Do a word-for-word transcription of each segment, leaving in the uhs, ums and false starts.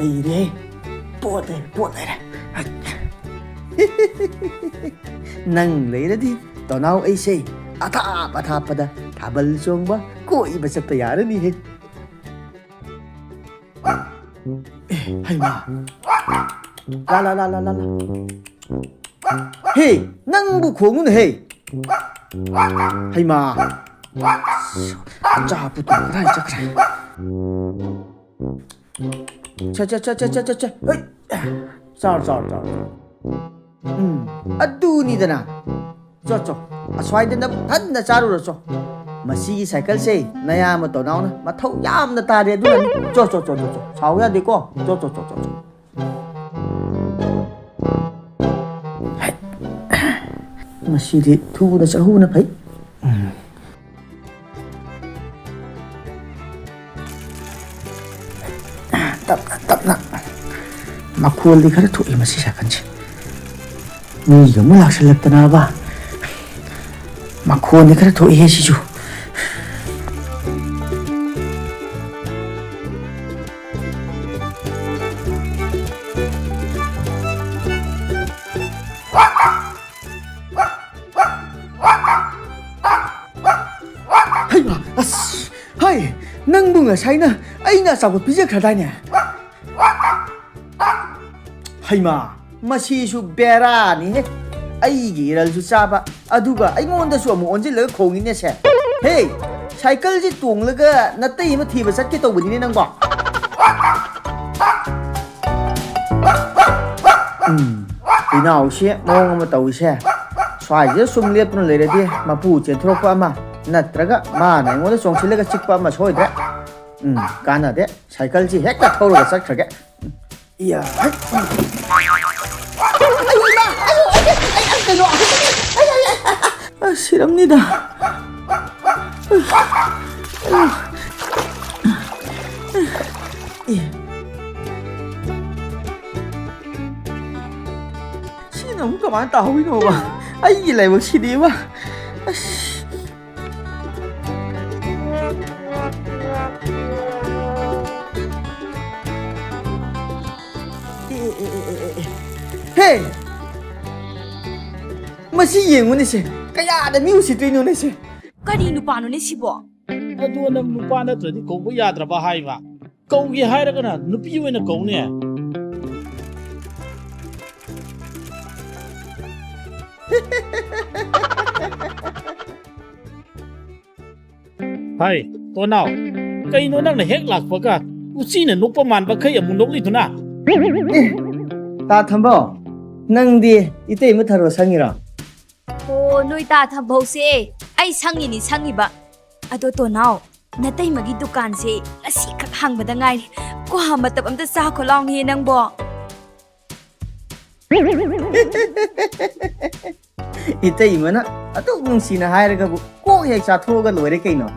ꯂꯩꯔꯦ꯫ ꯄꯣꯠ ꯂꯩꯔꯦ, ꯄꯣꯠ ꯂꯩꯔꯦ꯫ ꯅꯪ ꯂꯩꯔꯗꯤ ꯇꯣꯅꯥꯎ ꯑꯩꯁꯦ ꯑꯊꯥꯞ ꯑꯊꯥꯞꯄꯗ ꯊꯥꯕꯜ ꯆꯣꯡꯕ ꯀꯣꯏꯕ ꯆꯠꯄ ꯌꯥꯔꯅꯤꯍꯦ꯫ ꯑꯦ, ꯍꯩꯃꯥ꯫ ꯂꯥ, ꯂꯥ, ꯂꯥ, ꯂꯥ, ꯂꯥ, ꯂꯥ꯫ ꯍꯦ, ꯅꯪꯕꯨ ꯈꯣꯡꯉꯨꯅꯦ ꯍꯦ꯫ ꯍꯩꯃꯥ꯫ ꯑꯆꯥꯄꯣꯠꯇꯨ ꯀꯗꯥꯏ ꯆꯠꯈ꯭ꯔꯦ? ꯆ, ꯆ, ꯆ, ꯆ, ꯆ, ꯆ, ꯆ꯫ ꯍꯩ! ꯆꯥꯔꯣ, ꯆꯥꯔꯣ, ꯆꯥꯔꯣ, ꯆꯥꯔꯣ꯫ ꯎꯝ, ꯑꯗꯨꯅꯤꯗꯅ꯫ ꯆꯣ, ꯆꯣ꯫ ꯑꯁ꯭ꯋꯥꯏꯗ ꯅꯪ ꯊꯟꯅ ꯆꯥꯔꯨꯔꯣ, ꯆꯣ꯫ ꯃꯁꯤꯒꯤ ꯁꯥꯏꯀꯜꯁꯦ ꯅꯌꯥꯝꯕ ꯇꯣꯅꯥꯎꯅ ꯃꯊꯧ ꯌꯥꯝꯅ ꯇꯥꯔꯦ ꯑꯗꯨꯅꯅꯤ꯫ ꯆꯣ, ꯆꯣ, ꯆꯣ, ꯆꯣ, ꯆꯣ꯫ ꯁꯥꯎ ꯌꯥꯗꯦꯀꯣ꯫ ꯆꯣ, ꯆꯣ, ꯆꯣ, ꯆꯣ, ꯆꯣ꯫ ꯍꯩ! ꯃꯁꯤꯗꯤ ꯊꯨꯅ ꯆꯠꯍꯧꯕꯅ ꯐꯩ꯫ ꯎꯝ꯫ ꯇꯞꯅ, ꯇꯞꯅ꯫ ꯃꯈꯣꯜꯗꯤ ꯈꯔ ꯊꯣꯛꯏ ꯃꯁꯤ ꯁꯥꯏꯀꯜꯁꯦ꯫ ꯃꯤꯒ ꯑꯃꯨꯛ ꯂꯥꯛꯁꯜꯂꯛꯇꯅꯕ꯫ ꯃꯈꯣꯟꯗꯤ ꯈꯔ ꯊꯣꯛꯏꯍꯦ ꯁꯤꯁꯨ꯫ ꯍꯩꯃꯥ! ꯑꯁ! ꯍꯥꯏ! ꯅꯪꯕꯨ ꯉꯁꯥꯏꯅ ꯑꯩꯅ ꯑꯆꯥꯄꯣꯠ ꯄꯤꯖꯈ꯭ꯔꯗꯥꯏꯅꯦ? ꯍꯩꯃꯥ! ꯃꯁꯤꯁꯨ ꯕꯦꯔꯥꯅꯤꯍꯦ꯫ ꯑꯩꯒꯤ ꯏꯔꯜꯁꯨ ꯆꯥꯕ, ꯑꯗꯨꯒ ꯑꯩꯉꯣꯟꯗꯁꯨ ꯑꯃꯨꯛ ꯑꯣꯟꯁꯤꯜꯂꯒ ꯈꯣꯡꯉꯤꯅꯦ ꯁꯦ꯫ ꯍꯦ! ꯁꯥꯏꯀꯜꯁꯦ ꯇꯣꯡꯂꯒ ꯅꯇꯩ ꯑꯃ ꯊꯤꯕ ꯆꯠꯀꯦ ꯇꯧꯕꯅꯤꯅꯦ ꯅꯪꯕꯣ꯫ ꯎꯝ, ꯏꯅꯥꯎꯁꯦ ꯃꯑꯣꯡ ꯑꯃ ꯇꯧꯏꯁꯦ꯫ ꯁ꯭ꯋꯥꯏꯁꯤꯗ ꯁꯨꯝ ꯂꯦꯞꯇꯨꯅ ꯂꯩꯔꯗꯤ ꯃꯄꯨ ꯆꯦꯟꯊꯣꯔꯛꯄ ꯑꯃ, ꯅꯠꯇ꯭ꯔꯒ ꯃꯥꯅ ꯑꯩꯉꯣꯟꯗ ꯆꯣꯡꯁꯤꯜꯂꯒ ꯆꯤꯛꯄ ꯑꯃ ꯁꯣꯏꯗ꯭ꯔꯦ꯫ ꯎꯝ, ꯀꯥꯟꯅꯗꯦ꯫ ꯁꯥꯏꯀꯜꯁꯤ ꯍꯦꯛꯇ ꯊꯧꯔꯒ ꯆꯠꯈ꯭ꯔꯒꯦ꯫ ꯏꯌꯥ, ꯍꯩ꯫ ꯑꯌꯣ, ꯏꯃꯥ! ꯑꯌꯣ, ꯑꯩ, ꯑꯩ, ꯑꯩ, ꯀꯩꯅꯣ? ꯑꯩ, ꯑꯩ, ꯑꯩ, ꯑꯁ, ꯁꯤꯔꯝꯅꯤꯗ꯫ ꯑꯦ꯫ ꯁꯤꯅ ꯑꯃꯨꯛ ꯀꯃꯥꯏꯅ ꯇꯥꯍꯧꯔꯤꯅꯣꯕ? ꯑꯩꯒꯤ ꯂꯥꯏꯕꯛꯁꯤꯗꯤꯕ꯫ ꯑꯁ꯫ ꯍꯦ! ꯃꯁꯤ ꯌꯦꯡꯉꯨꯅꯦꯁꯦ, ꯀꯌꯥꯗ ꯃꯤ ꯎꯁꯤꯠꯇ꯭ꯔꯤꯅꯣꯅꯦꯁꯦ꯫ ꯀꯔꯤ ꯅꯨꯄꯥꯅꯣꯅꯦ ꯁꯤꯕꯣ? ꯑꯗꯣ ꯅꯪ ꯅꯨꯄꯥ ꯅꯠꯇ꯭ꯔꯗꯤ ꯀꯧꯕ ꯌꯥꯗ꯭ꯔꯕ ꯍꯥꯏꯕ? ꯀꯧꯒꯦ ꯍꯥꯏꯔꯒꯅ ꯅꯨꯄꯤ ꯑꯣꯏꯅ ꯀꯧꯅꯦ꯫ ꯍꯥꯏ, ꯇꯣꯅꯥꯎ, ꯀꯩꯅꯣ ꯅꯪꯅ ꯍꯦꯛ ꯂꯥꯛꯄꯒ ꯎꯆꯤꯅ ꯅꯣꯛꯄ ꯃꯥꯟꯕꯈꯩ ꯑꯃꯨꯛ ꯅꯣꯛꯂꯤꯗꯨꯅ? ꯑꯦ, ꯇꯥ ꯊꯝꯕꯧ, ꯅꯪꯗꯤ ꯏꯇꯩꯃ ꯊꯔꯣ ꯁꯪꯉꯤꯔꯣ? ꯑꯣ, ꯅꯣꯏ ꯇꯥ ꯊꯝꯕꯧꯁꯦ ꯑꯩ ꯁꯪꯉꯤꯅꯤ ꯁꯪꯉꯤꯕ꯫ ꯑꯗꯣ ꯇꯣꯅꯥꯎ, ꯅꯇꯩꯃꯒꯤ ꯗꯨꯀꯥꯟꯁꯦ ꯉꯁꯤꯈꯛ ꯍꯥꯡꯕꯗ ꯉꯥꯏꯔꯤ꯫ ꯀ꯭ꯋꯥ ꯃꯇꯞ ꯑꯝꯇ ꯆꯥꯈꯣ ꯂꯥꯎꯅꯦ ꯅꯪꯕꯣ꯫ ꯏꯇꯩꯃꯅ ꯑꯗꯨꯛ ꯅꯨꯡꯁꯤꯅ ꯍꯥꯏꯔꯒꯕꯨ ꯀꯣꯛ ꯍꯦꯛ ꯆꯥꯊꯣꯛꯑꯒ ꯂꯣꯏꯔꯦ ꯀꯩꯅꯣ꯫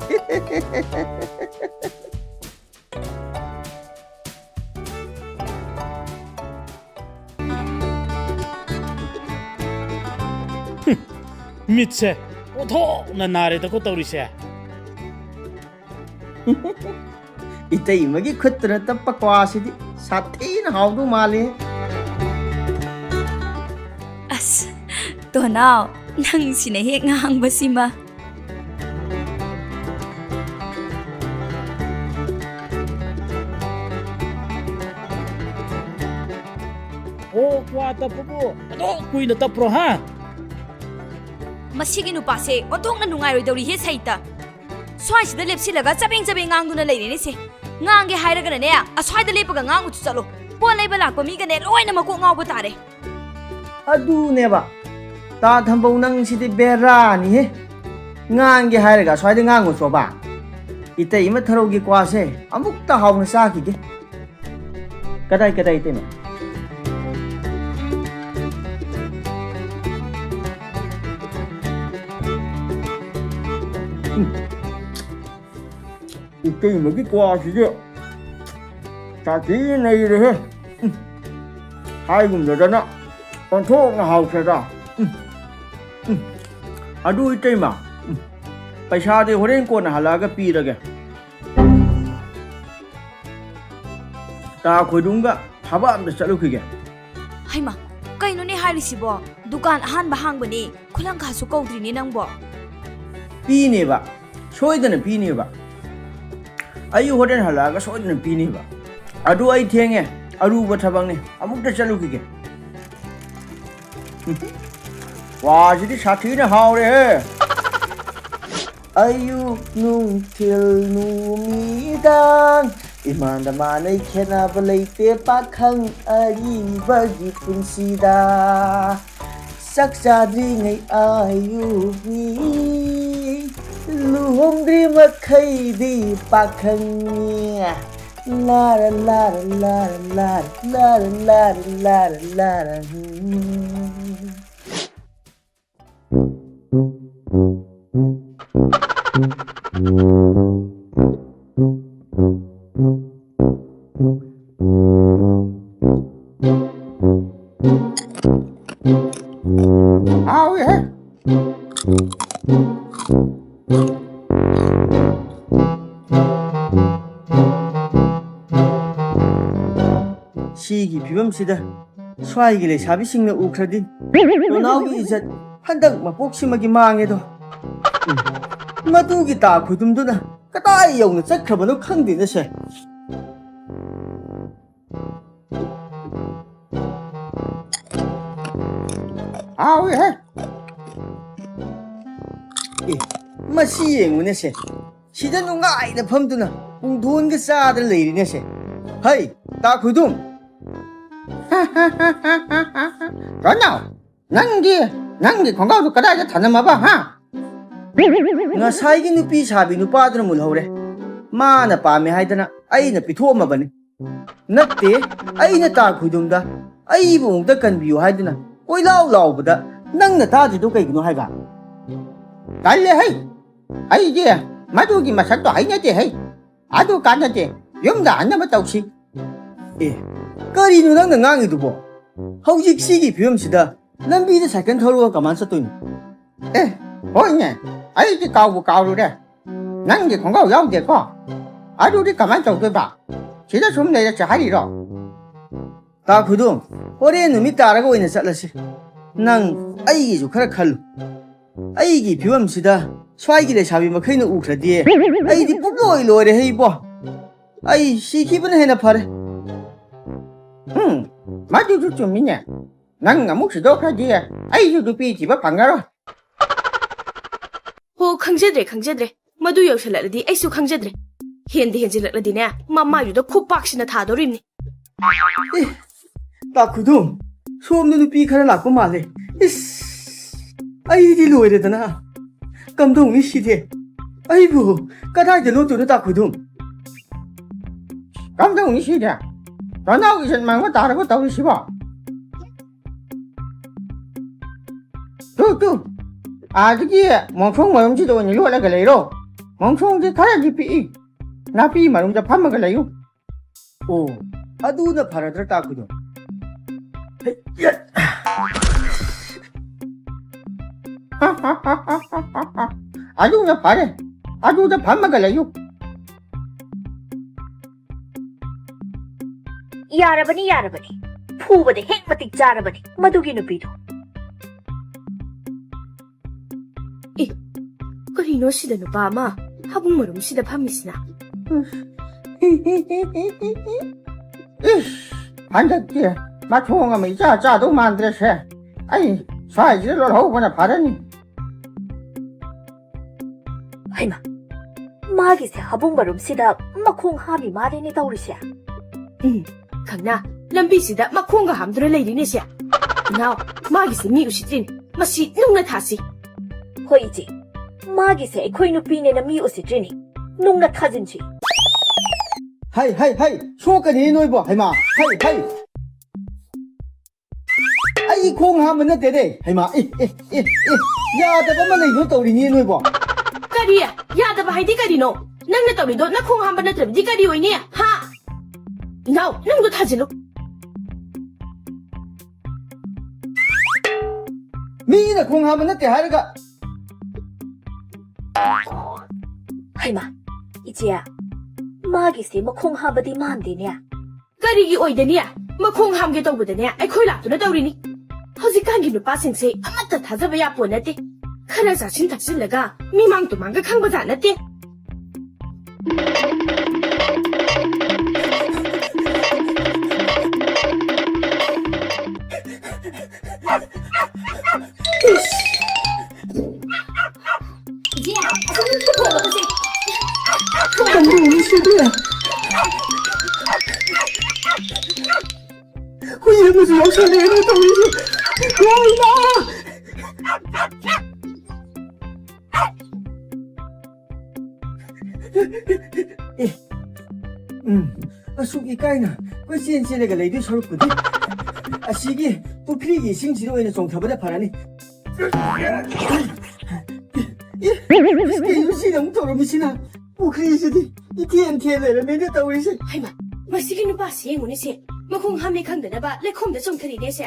ꯃꯤꯠꯁꯦ ꯑꯣꯟꯊꯣꯛꯅ ꯅꯥꯔꯦꯗꯀꯣ ꯇꯧꯔꯤꯁꯦ꯫ ꯏꯇꯩꯃꯒꯤ ꯈꯨꯠꯇꯨꯅ ꯇꯞꯄ ꯀ꯭ꯋꯥꯁꯤꯗꯤ ꯁꯥꯊꯤꯅ ꯍꯥꯎꯗꯧ ꯃꯥꯜꯂꯦ꯫ ꯑꯁ, ꯇꯣꯅꯥꯎ, ꯅꯪꯁꯤꯅ ꯍꯦꯛ ꯉꯥꯡꯕꯁꯤꯃ꯫ ꯑꯣ, ꯀ꯭ꯋꯥ ꯇꯞꯄꯕꯨ ꯑꯗꯨꯛ ꯀꯨꯏꯅ ꯇꯞꯄ꯭ꯔꯣ, ꯍꯥ? ꯃꯁꯤꯒꯤ ꯅꯨꯄꯥꯁꯦ ꯑꯣꯟꯊꯣꯛꯅ ꯅꯨꯡꯉꯥꯏꯔꯣꯏꯗꯧꯔꯤꯍꯦ ꯁꯩꯇ꯫ ꯁ꯭ꯋꯥꯏꯁꯤꯗ ꯂꯦꯞꯁꯤꯜꯂꯒ ꯆꯕꯦꯡ ꯆꯕꯦꯡ ꯉꯥꯡꯗꯨꯅ ꯂꯩꯔꯦꯅꯦꯁꯦ꯫ ꯉꯥꯡꯒꯦ ꯍꯥꯏꯔꯒꯅꯅꯦ, ꯑꯁ꯭ꯋꯥꯏꯗ ꯂꯦꯞꯄꯒ ꯉꯥꯡꯉꯨꯆꯣ ꯆꯠꯂꯣ꯫ ꯄꯣꯠ ꯂꯩꯕ ꯂꯥꯛꯄ ꯃꯤꯒꯅꯦ ꯂꯣꯏꯅ ꯃꯀꯣꯛ ꯉꯥꯎꯕ ꯇꯥꯔꯦ꯫ ꯑꯗꯨꯅꯦꯕ, ꯇꯥ ꯊꯝꯕꯧ ꯅꯪꯁꯤꯗꯤ ꯕꯦꯔꯥꯅꯤꯍꯦ꯫ ꯉꯥꯡꯒꯦ ꯍꯥꯏꯔꯒ ꯑꯁ꯭ꯋꯥꯏꯗ ꯉꯥꯡꯉꯨꯆꯣꯕ꯫ ꯏꯇꯩꯃ ꯊꯔꯣꯒꯤ ꯀ꯭ꯋꯥꯁꯦ ꯑꯃꯨꯛꯇ ꯍꯥꯎꯅ ꯆꯥꯈꯤꯒꯦ꯫ ꯀꯗꯥꯏ, ꯀꯗꯥꯏ, ꯏꯇꯩꯃ? ꯎꯝ꯫ ꯏꯇꯩꯃꯒꯤ ꯀ꯭ꯋꯥꯁꯤꯗꯤ ꯁꯥꯊꯤ ꯅꯩꯔꯦꯍꯦ꯫ ꯎꯝ꯫ ꯍꯥꯏꯒꯨꯝꯗꯗꯅ ꯑꯣꯟꯊꯣꯛꯅ ꯍꯥꯎꯈ꯭ꯔꯦꯗ꯫ ꯎꯝ꯫ ꯎꯝ꯫ ꯑꯗꯨ ꯏꯇꯩꯃ, ꯎꯝ, ꯄꯩꯁꯥꯗꯤ ꯍꯣꯔꯦꯟ ꯀꯣꯟꯅ ꯍꯜꯂꯛꯑꯒ ꯄꯤꯔꯒꯦ꯫ ꯇꯥ ꯈꯣꯏꯗꯨꯝꯒ ꯊꯕꯛ ꯑꯝꯇ ꯆꯠꯂꯨꯈꯤꯒꯦ꯫ ꯍꯩꯃꯥ, ꯀꯩꯅꯣꯅꯦ ꯍꯥꯏꯔꯤꯁꯤꯕꯣ? ꯗꯨꯀꯥꯟ ꯑꯍꯥꯟꯕ ꯍꯥꯡꯕꯅꯤ, ꯈꯨꯂꯪ ꯈꯥꯁꯨ ꯀꯧꯗ꯭ꯔꯤꯅꯦ ꯅꯪꯕꯣ꯫ ꯄꯤꯅꯦꯕ, ꯁꯣꯏꯗꯅ ꯄꯤꯅꯦꯕ꯫ ꯑꯩ ꯍꯣꯔꯦꯟ ꯍꯜꯂꯛꯑꯒ ꯁꯣꯏꯗꯅ ꯄꯤꯅꯦꯕ꯫ ꯑꯗꯨ ꯑꯩ ꯊꯦꯡꯉꯦ, ꯑꯔꯨꯕ ꯊꯕꯛꯅꯦ, ꯑꯃꯨꯛꯇ ꯆꯠꯂꯨꯈꯤꯒꯦ꯫ ꯋꯥꯁꯤꯗꯤ ꯁꯥꯊꯤꯅ ꯍꯥꯎꯔꯦꯍꯦ꯫ ꯑꯌꯨꯛ ꯅꯨꯡꯊꯤꯜ ꯅꯨꯃꯤꯗꯥꯡ ꯏꯃꯥꯟꯗ ꯃꯥꯟꯅꯩ ꯈꯦꯠꯅꯕ ꯂꯩꯇꯦ ꯄꯥꯈꯪ ꯑꯔꯤꯕꯒꯤ ꯄꯨꯟꯁꯤꯗ꯫ ꯆꯥꯛ ꯆꯥꯗ꯭ꯔꯤꯉꯩ ꯑꯌꯨꯛꯅꯤ ꯂꯨꯍꯣꯡꯗ꯭ꯔꯤ ꯃꯈꯩꯗꯤ ꯄꯥꯈꯪꯅꯤ꯫ ꯂꯥꯔ ꯂꯥꯔ ꯂꯥꯔ ꯂꯥꯔ ꯂꯥꯔ ꯂꯥꯔ ꯂꯥꯔ ꯂꯥꯔ ꯍꯨꯝ꯫ ꯍꯥꯎꯏꯍꯦ꯫ ꯁꯤꯒꯤ ꯐꯤꯕꯝꯁꯤꯗ ꯁ꯭ꯋꯥꯏꯒꯤ ꯂꯩꯁꯥꯕꯤꯁꯤꯡꯅ ꯎꯈ꯭ꯔꯗꯤ ꯅꯅꯥꯎꯒꯤ ꯏꯖꯠ ꯍꯟꯗꯛ ꯃꯄꯣꯛꯁꯤꯃꯒꯤ ꯃꯥꯡꯉꯦꯗꯣ꯫ ꯎꯝ, ꯃꯗꯨꯒꯤ ꯇꯥ ꯈꯣꯏꯗꯨꯝꯗꯨꯅ ꯀꯗꯥꯏ ꯌꯧꯅ ꯆꯠꯈ꯭ꯔꯕꯅꯣ ꯈꯪꯗꯦꯅꯦ ꯁꯦ꯫ ꯍꯥꯎꯏꯍꯦ꯫ ꯑꯦ, ꯃꯁꯤ ꯌꯦꯡꯉꯨꯅꯦ ꯁꯦ꯫ ꯁꯤꯗ ꯅꯨꯡꯉꯥꯏꯅ ꯐꯝꯗꯨꯅ ꯄꯨꯡꯗꯣꯟꯒ ꯆꯥꯗꯅ ꯂꯩꯔꯤꯅꯦ ꯁꯦ꯫ ꯍꯩ, ꯇꯥ ꯈꯣꯏꯗꯨꯝ꯫ ꯔꯣꯅꯥꯎ, ꯅꯪꯒꯤ, ꯅꯪꯒꯤ ꯈꯣꯡꯒ꯭ꯔꯥꯎꯗꯨ ꯀꯗꯥꯏꯗ ꯊꯅꯝꯃꯕ, ꯍꯥ? ꯉꯁꯥꯏꯒꯤ ꯅꯨꯄꯤ ꯁꯥꯕꯤ ꯅꯨꯄꯥꯗꯨꯅ ꯃꯨꯜꯍꯧꯔꯦ꯫ ꯃꯥꯅ ꯄꯥꯝꯃꯦ ꯍꯥꯏꯗꯅ ꯑꯩꯅ ꯄꯤꯊꯣꯛꯑꯝꯃꯕꯅꯤ꯫ ꯅꯠꯇꯦ, ꯑꯩꯅ ꯇꯥ ꯈꯣꯏꯗꯨꯝꯗ ꯑꯩꯕꯨ ꯑꯃꯨꯛꯇ ꯀꯟꯕꯤꯌꯨ ꯍꯥꯏꯗꯨꯅ ꯀꯣꯏꯂꯥꯎ ꯂꯥꯎꯕꯗ ꯅꯪꯅ ꯇꯥꯗ꯭ꯔꯤꯗꯨ ꯀꯩꯒꯤꯅꯣ ꯍꯥꯏꯕ? ꯇꯜꯂꯦ ꯍꯩ! ꯑꯩꯗꯤ ꯃꯗꯨꯒꯤ ꯃꯁꯛꯇꯣ ꯍꯩꯅꯗꯦ ꯍꯩ! ꯑꯗꯨ ꯀꯥꯟꯅꯗꯦ, ꯌꯨꯝꯗ ꯍꯟꯅꯕ ꯇꯧꯁꯤ꯫ ꯑꯦ, ꯀꯔꯤꯅꯣ ꯅꯪꯅ ꯉꯥꯡꯉꯤꯗꯨꯕꯣ? ꯍꯧꯖꯤꯛ ꯁꯤꯒꯤ ꯐꯤꯕꯝꯁꯤꯗ ꯂꯝꯕꯤꯗ ꯁꯥꯏꯀꯜ ꯊꯧꯔꯒ ꯀꯃꯥꯏꯅ ꯆꯠꯇꯣꯏꯅꯣ? ꯑꯦ, ꯍꯣꯏꯅꯦ, ꯑꯩꯗꯤ ꯀꯥꯎꯕꯨ ꯀꯥꯎꯔꯨꯔꯦ꯫ ꯅꯪꯒꯤ ꯈꯣꯡꯒ꯭ꯔꯥꯎ ꯌꯥꯎꯗꯦꯀꯣ? ꯑꯗꯨꯗꯤ ꯀꯃꯥꯏꯅ ꯇꯧꯗꯣꯏꯕ? ꯁꯤꯗ ꯁꯨꯝ ꯂꯩꯔꯁꯦ ꯍꯥꯏꯔꯤꯔꯣ? ꯇꯥ ꯈꯨꯗꯣꯝ, ꯍꯣꯔꯦꯟ ꯅꯨꯃꯤꯠ ꯇꯥꯔꯒ ꯑꯣꯏꯅ ꯆꯠꯂꯁꯤ꯫ ꯅꯪ ꯑꯩꯒꯤꯁꯨ ꯈꯔ ꯈꯜꯂꯨ꯫ ꯑꯩꯒꯤ ꯐꯤꯕꯝꯁꯤꯗ ꯁ꯭ꯋꯥꯏꯒꯤ ꯂꯩꯁꯥꯕꯤ ꯃꯈꯩꯅ ꯎꯈ꯭ꯔꯗꯤ ꯑꯩꯗꯤ ꯄꯨꯡꯂꯣꯏ ꯂꯣꯏꯔꯦꯍꯦ ꯏꯕꯣ꯫ ꯑꯩ ꯁꯤꯈꯤꯕꯅ ꯍꯦꯟꯅ ꯐꯔꯦ꯫ ꯎꯝ, ꯃꯗꯨꯁꯨ ꯆꯨꯝꯃꯤꯅꯦ꯫ ꯅꯪ ꯑꯃꯨꯛ ꯁꯤꯗꯣꯛꯈ꯭ꯔꯗꯤ ꯑꯩꯁꯨ ꯅꯨꯄꯤ ꯊꯤꯕ ꯐꯪꯉꯔꯣꯏ꯫ ꯍꯣ, ꯈꯪꯖꯗ꯭ꯔꯦ, ꯈꯪꯖꯗ꯭ꯔꯦ꯫ ꯃꯗꯨ ꯌꯧꯁꯜꯂꯛꯂꯗꯤ ꯑꯩꯁꯨ ꯈꯪꯖꯗ꯭ꯔꯦ꯫ ꯍꯦꯟꯗ ꯍꯦꯟꯖꯤꯜꯂꯛꯂꯗꯤꯅꯦ, ꯃꯃꯥꯏꯗꯨꯗ ꯈꯨꯄꯥꯛꯁꯤꯅ ꯊꯥꯗꯣꯔꯤꯕꯅꯤ꯫ ꯑꯦ, ꯇꯥ ꯈꯨꯗꯣꯝ, ꯁꯣꯝꯗ ꯅꯨꯄꯤ ꯈꯔ ꯂꯥꯛꯄ ꯃꯥꯜꯂꯦ꯫ ꯏꯁ, ꯑꯩꯗꯤ ꯂꯣꯏꯔꯦꯗꯅ꯫ ꯀꯝꯗꯧꯅꯤ ꯁꯤꯗꯤ? ꯑꯩꯕꯨ ꯀꯗꯥꯏꯗ ꯂꯣꯠꯇꯣꯏꯅꯣ, ꯇꯥ ꯈꯨꯗꯣꯝ? ꯀꯝꯗꯧꯅꯤ ꯁꯤꯗꯤ? ꯇꯣꯅꯥꯎ ꯏꯖꯠ ꯃꯥꯡꯕ ꯇꯥꯔꯕ ꯇꯧꯔꯤꯁꯤꯕꯣ? ꯇꯨ, ꯇꯨ, ꯑꯥꯗꯒꯤ ꯃꯣꯡꯁꯣꯡ ꯃꯔꯨꯝꯁꯤꯗ ꯑꯣꯏꯅ ꯂꯣꯠꯂꯒ ꯂꯩꯔꯣ꯫ ꯃꯣꯡꯁꯣꯡꯁꯦ ꯈꯔꯗꯤ ꯄꯤꯛꯏ꯫ ꯅꯥꯄꯤ ꯃꯔꯨꯝꯗ ꯐꯝꯃꯒ ꯂꯩꯌꯨ꯫ ꯑꯣ, ꯑꯗꯨꯅ ꯐꯔꯗ꯭ꯔ, ꯇꯥ ꯈꯨꯗꯣꯝ? ꯍꯩ, ꯌꯠ! ꯑꯗꯨꯅ ꯐꯔꯦ꯫ ꯑꯗꯨꯗ ꯐꯝꯃꯒ ꯂꯩꯌꯨ꯫ ꯌꯥꯔꯕꯅꯤ, ꯌꯥꯔꯕꯅꯤ꯫ ꯐꯨꯕꯗ ꯍꯦꯛ ꯃꯇꯤꯛ ꯆꯥꯔꯕꯅꯤ ꯃꯗꯨꯒꯤ ꯅꯨꯄꯤꯗꯣ꯫ ꯀꯔꯤꯅꯣ ꯁꯤꯗ ꯅꯨꯄꯥ ꯑꯃ ꯍꯥꯕꯨꯡ ꯃꯔꯨꯝꯁꯤꯗ ꯐꯝꯃꯤꯁꯤꯅ? ꯏꯁ, ꯍꯟꯗꯛꯇꯤ ꯃꯊꯣꯡ ꯑꯃ ꯏꯆꯥ ꯆꯥꯗꯧ ꯃꯥꯟꯗ꯭ꯔꯦꯁꯦ꯫ ꯑꯩ ꯁ꯭ꯋꯥꯏꯁꯤꯗ ꯂꯣꯜꯍꯧꯕꯅ ꯐꯔꯅꯤ꯫ ꯍꯩꯃꯥ, ꯃꯥꯒꯤꯁꯦ ꯍꯥꯕꯨꯡ ꯃꯔꯨꯝꯁꯤꯗ ꯃꯈꯣꯡ ꯍꯥꯝꯃꯤ ꯃꯥꯜꯂꯦꯅꯦ ꯇꯧꯔꯤꯁꯦ꯫ ꯎꯝ, ꯈꯪꯅ ꯂꯝꯕꯤꯁꯤꯗ ꯃꯈꯣꯡꯒ ꯍꯥꯝꯗꯨꯅ ꯂꯩꯔꯤꯅꯦꯁꯦ꯫ ꯏꯅꯥꯎ, ꯃꯥꯒꯤꯁꯦ ꯃꯤ ꯎꯁꯤꯠꯇ꯭ꯔꯤꯅꯤ꯫ ꯃꯁꯤ ꯅꯨꯡꯅ ꯊꯥꯁꯤ꯫ ꯍꯣꯏ ꯏꯆꯦ, ꯃꯥꯒꯤꯁꯦ ꯑꯩꯈꯣꯏ ꯅꯨꯄꯤꯅꯦꯅ ꯃꯤ ꯎꯁꯤꯠꯇ꯭ꯔꯤꯅꯤ꯫ ꯅꯨꯡꯅ ꯊꯥꯖꯤꯟꯁꯤ꯫ ꯍꯩ, ꯍꯩ, ꯍꯩ, ꯁꯣꯛꯀꯅꯤ ꯅꯣꯏꯕꯣ, ꯍꯩꯃꯥ, ꯍꯩ, ꯍꯩ꯫ ꯑꯩ ꯈꯣꯡ ꯍꯥꯝꯕ ꯅꯠꯇꯦꯅꯦ, ꯍꯩꯃꯥ, ꯑꯦ, ꯑꯦ, ꯑꯦ, ꯑꯦ, ꯌꯥꯗꯕ ꯑꯃ ꯂꯩꯕ ꯇꯧꯔꯤꯅꯦ ꯅꯣꯏꯕꯣ꯫ ꯀꯔꯤ? ꯌꯥꯗꯕ ꯍꯥꯏꯗꯤ ꯀꯔꯤꯅꯣ? ꯅꯪꯅ ꯇꯧꯔꯤꯗꯣ ꯅꯈꯣꯡ ꯍꯥꯝꯕ ꯅꯠꯇ꯭ꯔꯕꯗꯤ ꯀꯔꯤ ꯑꯣꯏꯅꯤ? ꯍꯥ? ꯏꯅꯥꯎ, ꯅꯨꯡꯗꯣ ꯊꯥꯖꯤꯜꯂꯨ꯫ ꯃꯤꯅ ꯈꯣꯡ ꯍꯥꯝꯕ ꯅꯠꯇꯦ ꯍꯥꯏꯔꯒ꯫ ꯍꯩꯃꯥ, ꯏꯆꯦ, ꯃꯥꯒꯤꯁꯦ ꯃꯈꯣꯡ ꯍꯥꯝꯕꯗꯤ ꯃꯥꯟꯗꯦꯅꯦ꯫ ꯀꯔꯤꯒꯤ ꯑꯣꯏꯗꯅꯤ? ꯃꯈꯣꯡ ꯍꯥꯝꯒꯦ ꯇꯧꯕꯗꯅꯦ ꯑꯩꯈꯣꯏ ꯂꯥꯛꯇꯨꯅ ꯇꯧꯔꯤꯅꯤ꯫ ꯍꯧꯖꯤꯛꯀꯥꯟꯒꯤ ꯅꯨꯄꯥꯁꯤꯡꯁꯦ ꯑꯃꯠꯇ ꯊꯥꯖꯕ ꯌꯥꯄꯣ ꯅꯠꯇꯦ꯫ ꯈꯔ ꯆꯥꯁꯤꯟ ꯊꯛꯆꯤꯜꯂꯒ ꯃꯤꯃꯥꯡ ꯇꯨꯃꯥꯡꯒ ꯈꯪꯕꯖꯥꯠ ꯅꯠꯇꯦ꯫ ꯏꯆꯦ, ꯑꯁꯤ ꯅꯪ ꯊꯣꯛꯂꯛꯄꯁꯦ꯫ ꯀꯝꯗꯧꯅꯤ ꯁꯤꯗꯤ? ꯍꯨꯏ ꯑꯃꯁꯨ ꯌꯥꯎꯁꯜꯂꯛꯑꯦꯅꯦ ꯇꯧꯔꯤꯁꯦ꯫ ꯂꯣꯏꯅ! ꯑꯦ, ꯎꯝ, ꯑꯁꯨꯛ ꯏꯀꯥꯏꯅ ꯀꯣꯏꯆꯦꯟ ꯆꯦꯜꯂꯒ ꯂꯩꯗꯣꯏ ꯁꯔꯨꯛꯄꯨꯗꯤ ꯑꯁꯤꯒꯤ ꯄꯨꯈ꯭ꯔꯤꯒꯤ ꯏꯁꯤꯡꯁꯤꯗ ꯑꯣꯏꯅ ꯆꯣꯡꯊꯕꯅ ꯐꯔꯅꯤ꯫ ꯑꯦ, ꯀꯩꯅꯣ ꯁꯤꯅ ꯑꯃꯨꯛ ꯇꯧꯔꯝꯃꯤꯁꯤꯅ? ꯄꯨꯈ꯭ꯔꯤꯁꯤꯗꯤ ꯏꯊꯦꯟ ꯊꯦꯟ ꯂꯩꯔꯝꯃꯦꯅꯦ ꯇꯧꯔꯤꯁꯦ꯫ ꯍꯩꯃꯥ, ꯃꯁꯤꯒꯤ ꯅꯨꯄꯥꯁꯤ ꯌꯦꯡꯉꯨꯅꯦ ꯁꯦ, ꯃꯈꯣꯡ ꯍꯥꯝꯃꯦ ꯈꯪꯗꯅꯕ ꯂꯩꯈꯣꯝꯗ ꯆꯣꯡꯊꯔꯤꯅꯦ ꯁꯦ꯫